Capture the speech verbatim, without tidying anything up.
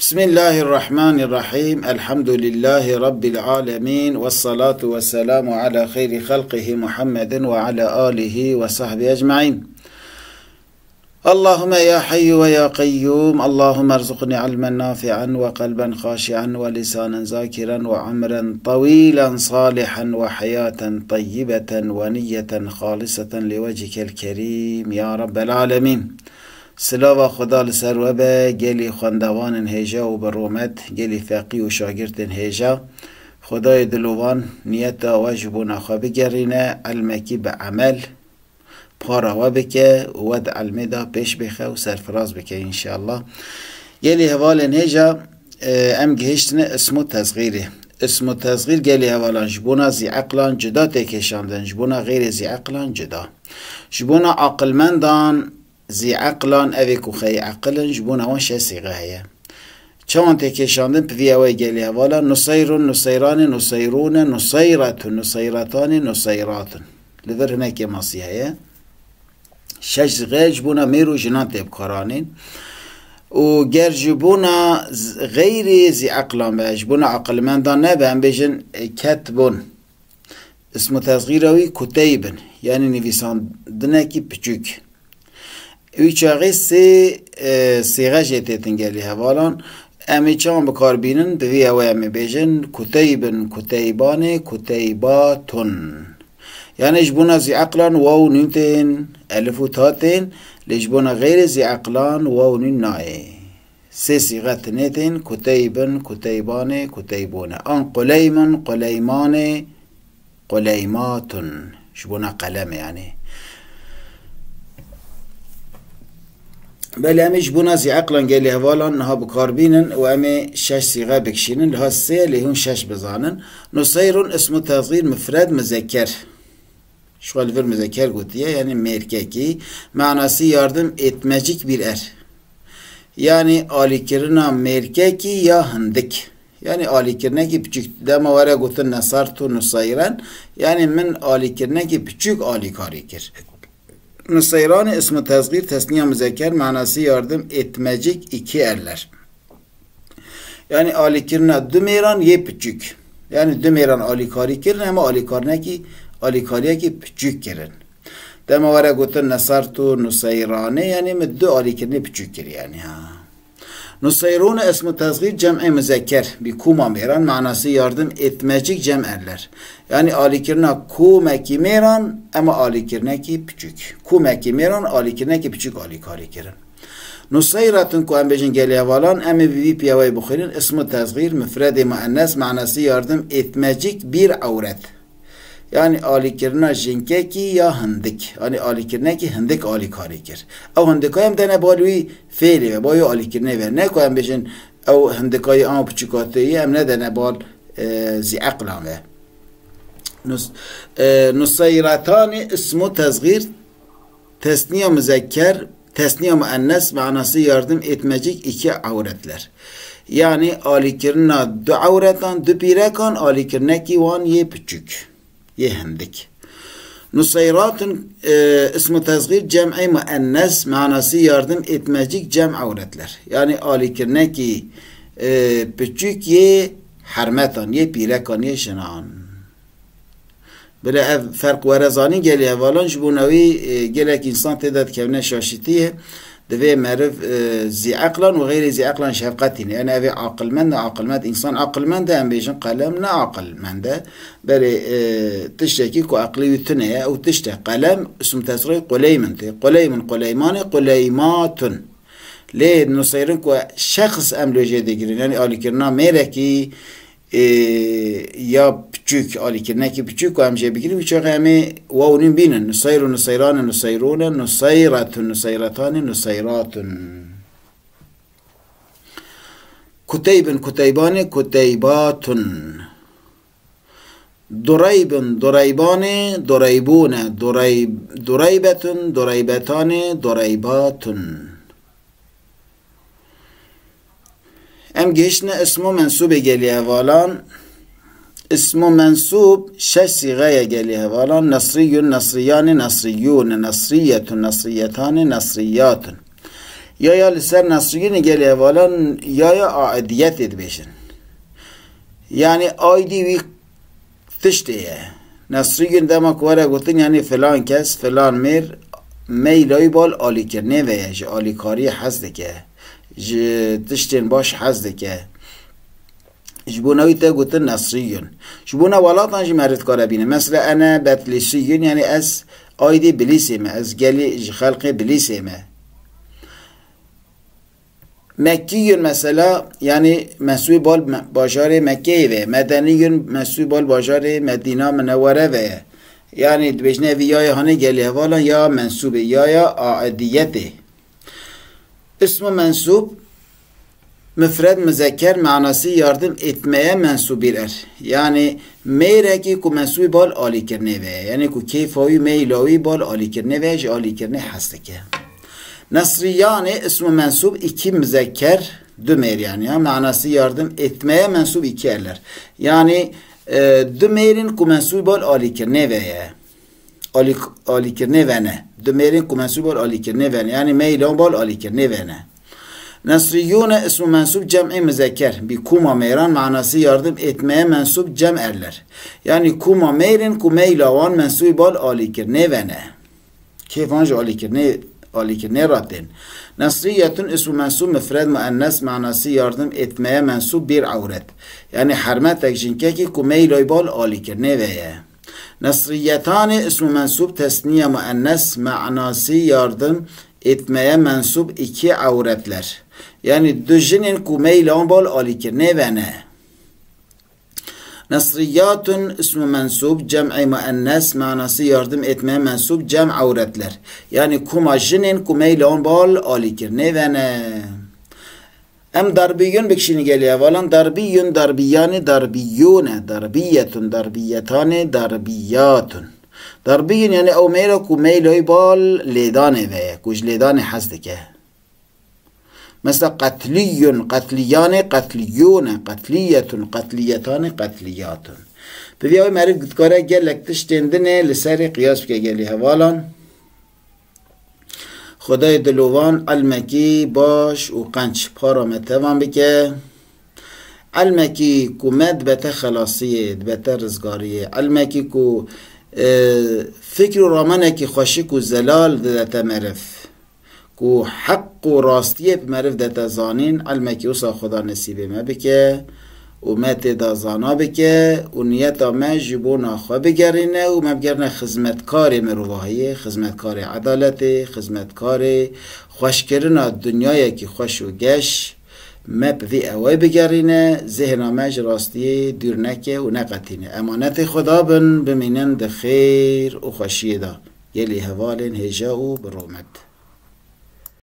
بسم الله الرحمن الرحيم. الحمد لله رب العالمين. والصلاة والسلام على خير خلقه محمد وعلى آله وصحبه أجمعين. اللهم يا حي ويا قيوم، اللهم ارزقني علما نافعا وقلبا خاشعا ولسانا ذاكرا وعمرا طويلا صالحا وحياة طيبة ونية خالصة لوجهك الكريم يا رب العالمين. Silava Xweda li ser we be, gelî xwendevanên hêja û bi rûmet, gelî feqî û şagirtên hêja. Xwedayê dilovan niyeta we ji bona xwe bigerîne, ilmekî bi emel para we bike û we di ilmê de pêş bixe û serfiraz bike înşallah. Gelî hevalên hêja, e, em gihiştine ism û tesxîrê. Ism û tesxîr gelî hevalan ji bona zîeqlan cuda tê kêşandin, ji bona xeyrê zîeqlan cuda. Ji bona aqilmendan, zîeqlan, evê ku xeyê eqil in, ji bona wan şeş sîxe heye. Çawan tê kêşandin, pivî ew ê gelî hevala, nuseyrun, nuseyranê, nuseyrûne, nuseyretun, nuseyretanê, nuseyratun. Li vir hinek kêmasî heye. Şeş sîxe ji bona mêr û jinan tê bikaranîn. Û ger ji bona z-, xeyrê zîeqlan be, ji bona aqilmendan nebe, em bêjin, e, ketbun. Ism û tesxîra wî kuteybin, yanî nivîsandinekî piçûk. Wî çaxê sê, e, sîxe jê têtin gelî hevalan. Em ê çawan bi kar bînin? Bi vî ew em ê bêjin kuteybin, kuteybanê, kuteybatun. Yanî ji bona zîeqlan waw û nûn tên, elif û ta tên, lê ji bona xeyrê zîeqlan waw û nûn nayê. Sê sîxe tinê tên, kuteybin, kuteybanê, kuteybûne. An quleymin, quleymanê, quleymatun. Ji bona qelem e, yanî. Belê em ê ji bona zîeqlan gelî hevalan niha bi kar bînin û em ê şeş sîxe bikişînin. Liha sê ye, lê hûn şeş bizanin. Nuseyrun ismu tesxîr mifred muzekker. Ji xwe li vir muzekker gotiye, yanî mêrkekî, manasî yardim etmecik bir er. Yanî alîkirina mêrkekî ya hindik. Yanî alîkirinekî piçûk. Dema were gotin nesartu nuseyren, yanî min alîkirinekî piçûk alîkarî kir. Nuseyranê ismu tesxîr tesniya muzekker, manasî yardim etmecik iki eller. Yanî alîkirina du mêran yê piçûk. Yanî du mêran alîkarî kirin, hema alîkarinekî, alîkariyekî piçûk kirin. Dema were gotin nesartu nuseyranê, yanî min du alîkirinê piçûk kir, yanî ha. Nuseyrûne ismu tesxîr cem'ê muzekker, bi kûma mêran, manasî yardim etmecik cem eller. Yanî alîkirina kûmekî mêran, ema alîkirinekî piçûk. Kûmekî mêran, alîkirinekî piçûk alîkarî kirin. Nuseyratun ku em bêjin gelî hevalan, em ê bi vî piyaweyê bixwînin, ismu tesxîr, mifredê muennes, manasî yardim etmecik bir ewret. Yanî alîkirina jinkekî ya hindik. Yanî alîkirinekî hindik alîkarî kir. Ew hindika em dene bal wî fêlê ve, bal wî alîkirinê ve. Ne ku em bêjin ew hindika yê an piçûkatê ye, em nedene bal, e, zîeqlan ve. Nus-, e, nuseyretanê ismu tesxîr, tesniya muzekker, tesniya muennes, manasî yardim etmecik iki ewretler. Yanî alîkirina du ewretan, du pîrekan, alîkirinekî wan yê piçûk, yê hindik. Nuseyratun, e, ismu tesxîr cem'ê muennes, manasî yardim etmecik cem ewretler. Yanî alîkirinekî, e, piçûk yê hermetan, yê pîrekan, yê jinan. Bila ev ferq were zanîn, gelî hevalan ji bona wî, e, gelek însan tê de dikevine şaşitiyê. Divê meriv, e, zîeqlan û xeyrê zîeqlan şefqetîne. Yanî ev ê aqilmend e, aqilmend, însan aqilmend e, em bêjin qelem ne aqilmend e. Belê, e, tiştekî ku eqlê wî tune ye, ew tişt e. Qelem, ism tesxîr quleymin tê. Quleymin, quleymanê, quleymatun. Lê nuseyrin ku şexs em li wê jê digirin, yanî alîkirina mêrekî, e, ya piçûk, alîkirinekî piçûk ku em jê bigirin, wî çaxê em ê waw nûn bînin. Nuseyr û nuseyran e, nuseyrûn e, nuseyretun, nuseyretan e, nuseyratun. Kuteybin, kuteyban e, kuteybatun. Dureybin, dureyban e, dureybûn e, durey-, dureybetun, dureybetan e, dureybatun. Em gihiştine ismo mensûbê gelî hevalan. Ismo mensûb şeş sîxe ye gelî hevalan. Nesriyun, nesriyanê, nesriyûne, nesriyetun, nesriyetanê, nesriyatun. Ya ya li ser Nesrîyûnê gelê hevalan ya ya aidiyetê dibêjin. Yanî aidî wî tiştê ye. Nesrîyûn dema ku were gotin, yanî filan kes, filan mêr meyla wî bal alîkirinê ve ye, ji alîkariyê hez dike, ji tiştên baş hez dike. Ji bona wî te gotin Nesrîyûn. Ji bona welatan jî meriv dikare bîne. Mesela ene Betlîsîyûn, yanî ez aidî Bilîsê me, ez gelî ji xelqê Bilîsê me. Mekkîyûn mesela, yanî mensûbî bal me-, bajarê Mekkeyê ve ye. Medenîyûn mensûbî bal bajarê Medîna Minewwere ve ye. Yanî dibêjine vî yayê hanê gelê hevalan ya mensûbê, ya ya aidiyetê. Ismu mensûb, mifred muzekker, manasî yardim etmeye mensûbî er. Yanî mêrekî ku mensûbî bal alîkirinê ve ye. Yanî ku kêfa wî, meyla wî bal alîkirinê ve ye, ji alîkirinê hez dike. Nesrîyanê, ismu mensûb, iki muzekker, du mêr yanî, ya, manasî yardim etmeye mensûb iki erler. Yanî, e, du mêr in ku mensûbî bal alîkirinê ve ye. Alîk-, alîkirinê ve ne. Du mêr in ku mensûbî bal alîkirinê ve ne. Yanî meyla wan bal alîkirinê ve ne. Nesrîyûne, ismu mensûb, cem'ê muzekker. Bi kûma mêran, manasî yardim etmeye mensûb cem erler. Yanî kûma mêr in ku meyla wan mensûbî bal alîkirinê ve ne. Kêfan ji alîkirinê, alîkirinê re tên. Nesrîyetun, ismu mensûb, mifred muennes, manasî yardim etmeye mensûb bir ewret. Yanî hermetek, jinkekî ku meyla wî bal alîkirinê ve ye. Nesrîyetanê, ismu mensûb, tesniye muennes, manasî yardim etmeye mensûb iki ewretler. Yanî du jinên ku meyla wan bal alîkirinê ve ne. Nesrîyatun, ismu mensûb, cem'ê muennes, manasî yardim etmeye mensûb cem ewretler. Yanî kûma jinên ku meyla wan bal alîkirinê ve ne. Em darbîyûn bikişînî gelê hevalan. Darbîyûn, darbîyanê, darbîyûne, darbîyetun, darbîyetanê, darbîyatun. Darbîyûn, yanî ew mêra ku meyla wî bal lêdanê ve ye, ku ji lêdanê hez dike. Mesela qetlîyûn, qetlîyanê, qetlîyûne, qetlîyetun, qetlîyetanê, qetlîyatun. Bi vî awê meriv dikare gelek tiştên din ê li serê qiyas bike gelê hevalan. Xwedayê dilovan elmekî baş û qenc para me tevan bike. Elmekî ku me dibete xelasiyê, dibete rizgariyê. Elmekî ku, e, fikr û ramenekî xweşik û zelal didete meriv. Ku heq û rastiyê bi meriv dete zanîn, elmekî wisa Xweda nesîbê me bike û me tê de zana bike û niyeta me ji bona xwe bigerîne û me bigerîne xizmetkarê mirovahiyê, xizmetkarê edaletê, xizmetkarê xweşkirina dinyayekî xweş û geş. Me bi vî ewayî bigerîne, zihna me ji rastiyê dûr neke û neqetîne. Emanetê Xweda bin, bimînin di xêr û xweşiyê de. Gelî hevalên hêja û bi rûmet.